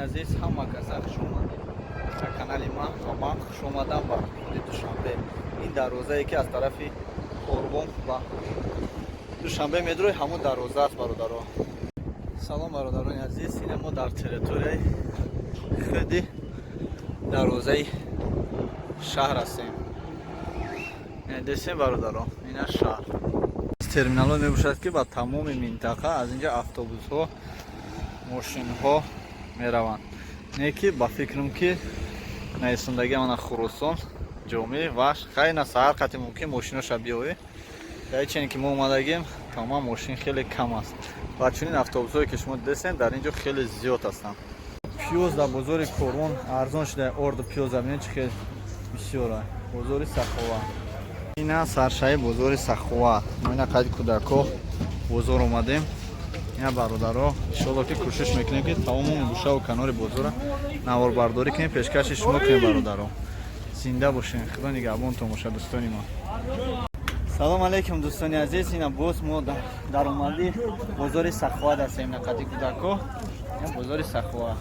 Азиз, ҳама каса хуш омадед ба канали ман ва ман хуш омадам ба худи Душанбе. Ин дарвозае, ки аз тарафи Корвон ба Душанбе медрои, ҳамун дарвоза аст, бародаро. Салом, бародарони азиз. Ина мо дар территорияи худи дарвозаи шаҳр ҳастем. Десем, бародаро, ина шаҳр терминалҳо мебошад, ки ба тамоми минтақа аз инҷа автобусҳо, мошинҳо мераванд. Не ки ба фикрам, ки наисондагӣ мана Хуросон, Ҷомӣ, Ваш хайна саҳар қати мумкин мошиноша биёвӣ. Дар чине ки мо омадагим, тамоман мошин хеле кам аст ва чунин автобусҳое, ки шумо дидесен, дар ин ҷо хеле зиёд ҳастанд. Пиёз дар бозори Корвон арзон шуда. Орду пиёз бинед, чӣ хел бисёра. Бозори Саховат, ина саршаи бозори Саховат. Мо ина қайди кӯдакҳо бозор омадем. Ина, бародаро, иншолло, ки кӯшиш мекунем, ки тамоми гӯшаву канори бозора наворбардорӣ кунем, пешкаши шумо кунем. Бародаро, зинда бошем, Худо нигаҳбонтон бошад, дӯстони ман. Салом алейкум, дӯстони азиз. Ина боз мо даромади бозори Саховат ҳастем. Ина қади кӯдакҳо, бозори Саховат.